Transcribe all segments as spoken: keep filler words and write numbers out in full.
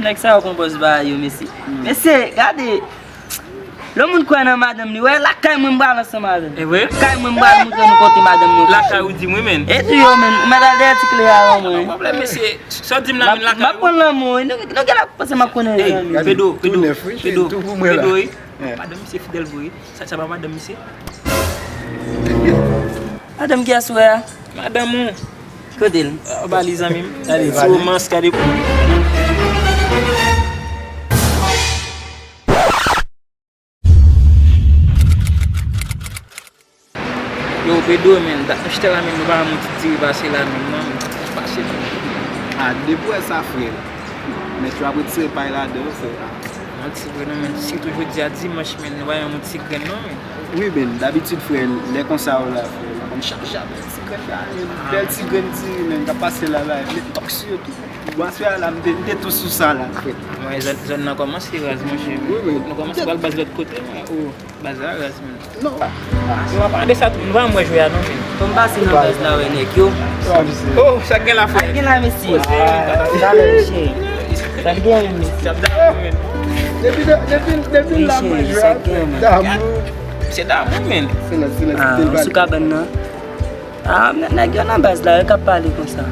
Nèg sa yo konn pòz bagay yo, mesye. Mesye, gade. Lè moun kwè nan madanm li, wè lakay mwen m pral ansanm avè l. E vre? Lakay mwen m pral montre nou kote madanm mwen kouche. Lakay ou di mwen, men. E tou yo, men. Ou mèt al dèyè ti kle a, mwen. Pwoblèm, mesye. Sa w di m la, men lakay ou. M ap pran lanmou, wi. Nou, nou gen la panse m ap konnen zanmi. Pedro, Pedro, Pedro, wi. Madanm misye fidèl vre, wi. Sa, sa pa madanm misye? Madanm kiyès ou wè a? Madanm ou. Kote l? Anba li, zanmi m. Gade ti romans, gade. Yo, Pedro, men, dat nou chita la, men, nou pa yon ti diri pase la, men, non, men, pase, men. A, depi w wè sa, frè, mèt yo ap retire pay ladan, frè. Yon ti grenn, non, men, sitou jodi a dimanch, men, nou pa yon ti grenn, non, men. Wi, men, dabitid, frè, lè konsa yo la, frè, nou konn chak jou ap bèl ti grenn la, men, bèl ti grenn diri, men, k ap pase la, la, men, tòk sou yo tou. Bon, aswè a la, m te, m te tou sou sa la, frè. Mwen, zòn, zòn nan kòmanse raz, monchè. Wi, wi. Nou kòmanse pral baz lòt kote, mwen. Baz la raz, men. Non. Yo, anpalan de sa tou, nou pa janm wè jwè a non, men. Fò m pase nan baz la wè nèg yo. Oh, sa k gen la, frè? Sa k gen la, mesye? Sa k gen, mesye? Depi, depi, depi l la mwen jwè a, damou. Se damou, men. Silans, silans, kite l pale. Sou kabann nan. Ah, nèg yo nan baz la, yo k ap pale konsa.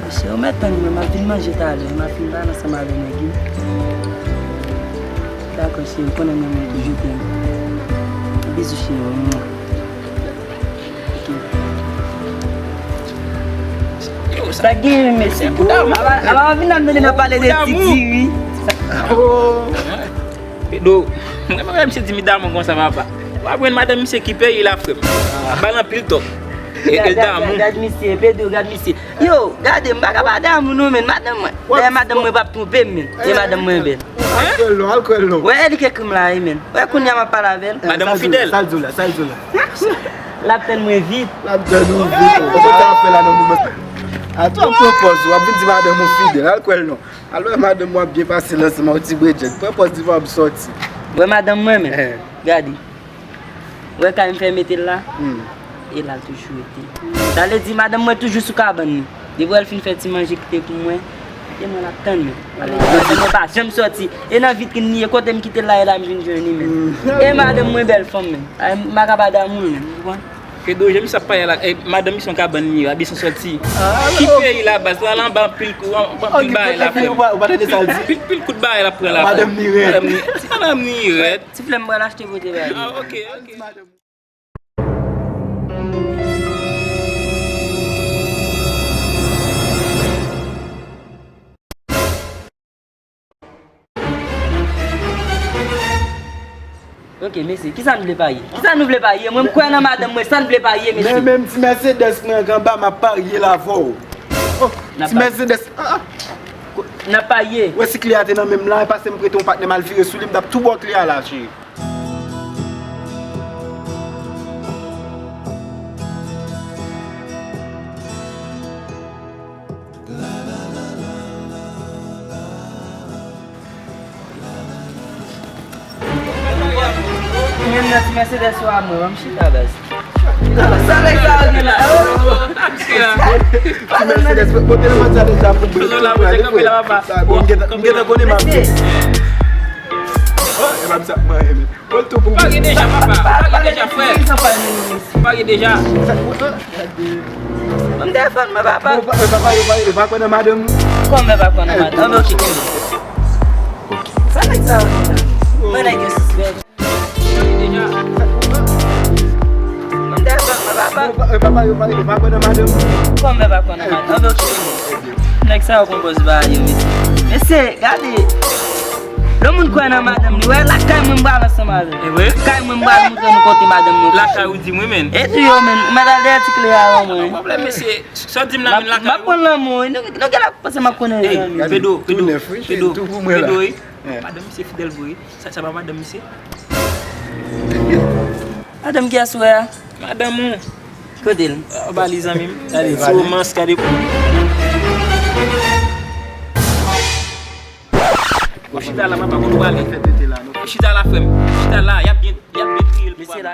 Mesye, ou mèt tann mwen, m ap vin manje talè, m ap vin pale ansanm avè nèg yo. Dakò, cheri, ou konnen mwen renmen w tou, je t'aime. Bizou, cheri, mwen. Ok. Sa gen, mesye. Aba, aba, vin la, m tande n ap pale de ti diri. Pedro, mwen pa wè misye di mi damou konsa, papa. W ap jwenn madanm misye ki peye la, frè m. Ap ba l anpil tòk. E, e l damou. Gad misye, Pedro, gad misye. Yo, gade, m pa ka pa damou non, men. Madanm mwen. Dayè, madanm mwen p ap twonpe m, men. E madanm mwen bèl. Al kwè l non, al kwè l non. Wè, e li k ekri m la, wi, men. Wè, kounye a m ap pale avè l. Madanm ou fidèl. Sa l di w la, sa l di w la. L ap tann mwen vit. L ap tann ou vit. Ou konn sa w ap fè la nan moman. A, tou ap pran pòz, w ap vin di madanm ou fidèl. Al kwè l non. Alò, madanm mwen ap byen pase l ansanm ak yon ti bredjèt. Pran pòz li pa ap sòti. Wè madanm mwen, men. Gade. Wè kay m fè mete l la? E la l toujou rete. Sa vle di madanm mwen toujou sou kabann li. Depi wè l fin fè ti manje kite pou mwen, e mwen l ap tann li. Madanm mwen pa janm sòti. E nan vitrin li ye, kote m kite l la, e la m vin jwenn li, men. E madanm mwen bèl fanm, men. M pa ka pa damou l, men. Ou konprann? Pedro, jan misye ap pale la, e, madanm misye yon kabann li ye, ap desann sòti. Ki peyi la, baz la, la anba anpil kou, anpil bagay la, frè m. Ou pa tande sa l di? Pil, pil kout bagay la pran la, frè m. Madanm li rèd. Madanm li, madanm li rèd. Ti flè m pral achte pote ba li. Ah, ok, ok. Ok, mesye, kisa n vle parye? Kisa nou vle parye? Mwen, m kwè nan madanm mwen, sa n vle parye, mesye? Men menm ti Mercedes mwen k anba m ap parye l avè w. Oh, ti Mercedes. Ah, ah. N ap parye. Wè si kle a te nan men m la, e pase m prete yon patnè m al vire sou li, m t ap tou ba w kle a la, cheri. Mwen nan ti Mercedes yo a mwen, ban m chita, baz. Sa nèg sa yo gen la? Ti Mercedes, pote nan matyal deja pou mwen. Bon, m gentan, m gentan konnen m ap di. Oh, e pa m sa, mwen, men. Bon, tou pou mwen. Ou pare deja, papa. Ou pare deja, frè. Ou pare deja. Ban m telefòn mwen, papa. Bon, pa, papa, yo pa, yo pa kwè nan madanm ou? Kòman yo pa kwè nan madanm? Anben, ok, kenbe. Sa nèg sa yo gen la? Mwen nèg yo sispèk. Ban m telefòn mwen, papa. Bon, pa, papa, yo pa, yo pa kwè nan madanm ou? Kòman yo pa kwè nan madanm? Anben, ok, kenbe. Nèg sa yo konn pòz bagay yo, mesye. Mesye, gade. Lè moun kwè nan madanm li, wè lakay mwen m pral ansanm avè l. E vre? Lakay mwen m pral montre nou kote madanm mwen kouche. Lakay ou di mwen, men. E tou yo, men. Ou mèt al dèyè ti kle a, mwen. Pwoblèm, mesye. Sa w di m la, men lakay ou. M ap pran lanmou, wi. Nou, nou gen la panse m ap konnen zanmi. Pedro, Pedro, Pedro, wi. Madanm misye fidèl vre, wi. Sa, sa pa madanm misye? Madanm kiyès ou wè a? Madanm ou. Kote l? Anba li, zanmi m. Gade ti romans, gade. Ou chita la, papa, kote w prale? Ou chita la, frè m. Chita la, y ap byen, y ap byen triye l pou papa.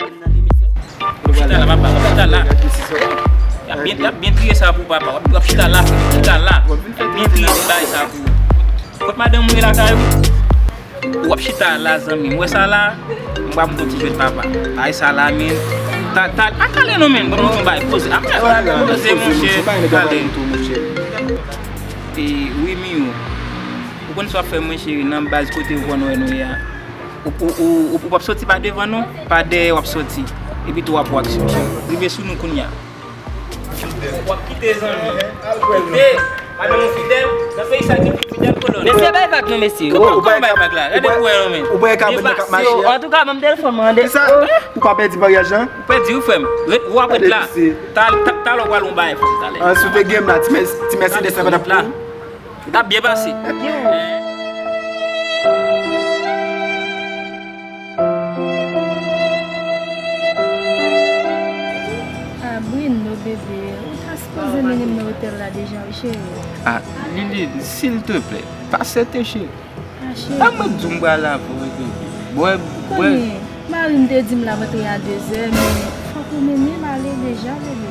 Ou chita la, papa, ou chita la. Y ap byen, y ap byen triye sa pou papa. W ap, w ap chita la, frè m. Chita la. Y ap byen triye ti bagay sa pou ou. Kot madanm ou ye lakay ou? W ap chita la, zanmi m. Ou wè sa la? M pral pran ti jwèt papa. Ay, sa la, men. Ta, ta, pa kale non, men. Ban m yon bagay, poze. Apre, poze, monchè. Kale. E, wi, Miyou. Ou konn sa w ap fè, mwen, cheri, nan baz kote ou konn wè nou ye a. Ou, ou, ou, ou, ou p ap soti pa devan, non. Pa dèyè w ap soti. Epi tou w ap wè aksyon, cheri. Rive sou nou kounye a. W ap kite zanmi. Kite. Madanm ou fidèl. Nan peyi sa gen pli fidèl ke lòt. Mesye, bay vag non, mesye. Ou pa bay vag la. Gade pou wè non, men. Ou pa ka mwen k ap mache. Antouka, ban m telefòn mwen, ande. Kisa? Ou pa pèdi maryaj lan? Ou pèdi, wi, frè m. Ret, w ap ret la. Gade, mesye. Tal, ta, talè w pral yon bagay, frè m, talè. An, si w te gen m la, ti mè-, ti Mercedes la pa t ap pou ou. Li t ap byen pase. Ah, Bruno, bebe, ou ta sipoze mennen m nan otèl la deja, wi, cheri. Ah, Lili, silteplè, pa sèten, cheri. Ah, cheri. Ah, mwen di w m pral avè w, bebe. Bwè, bwè. Ou konnen, mari m te di m l ap antre a dezè, men fòk ou mennen m ale deja, bebe.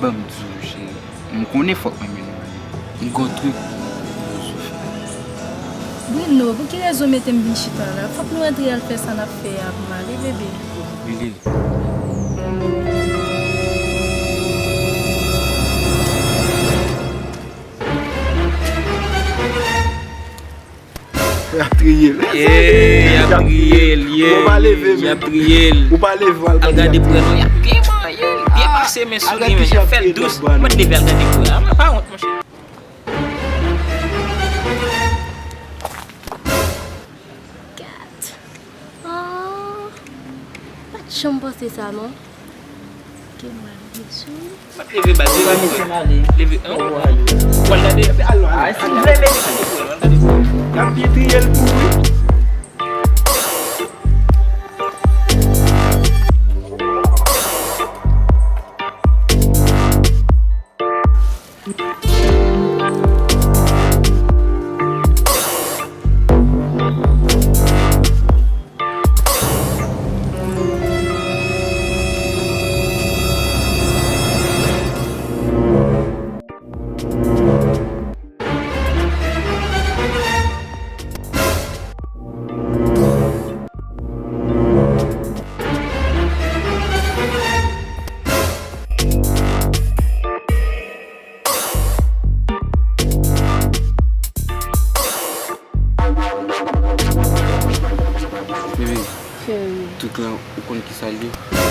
Ban m di w, cheri. M konnen fòk mwen mennen w ale. M gon trik pou w fè. Bruno, pou ki rezon w mete m vin chita la? Fòk nou antre al fè sa n ap fè a pou m ale, bebe. Lili. Y ap triye l. Yeah, y ap triye l, yeah. Bon, pa leve, men. Y ap triye l. Ou pa leve, al gade pou wè non, y ap byen manyen l, byen pase men sou li, men y ap fè l dous. Mwen leve al gade pou wè. Mwen pa wont, monchè. Gad. Ah. Pa t janm panse sa, non. Ke m al vin sou. Leve baz, leve. Leve, hein? Ou al gade. Ay, si w vle, men. Y ap byen triye l pou ou, wi. Bebe, cheri, trik lan, ou konn kisa l ye?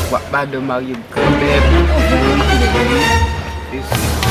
W ap madanm marye m kanmenm. Oh, vrèman, bebe? Wi.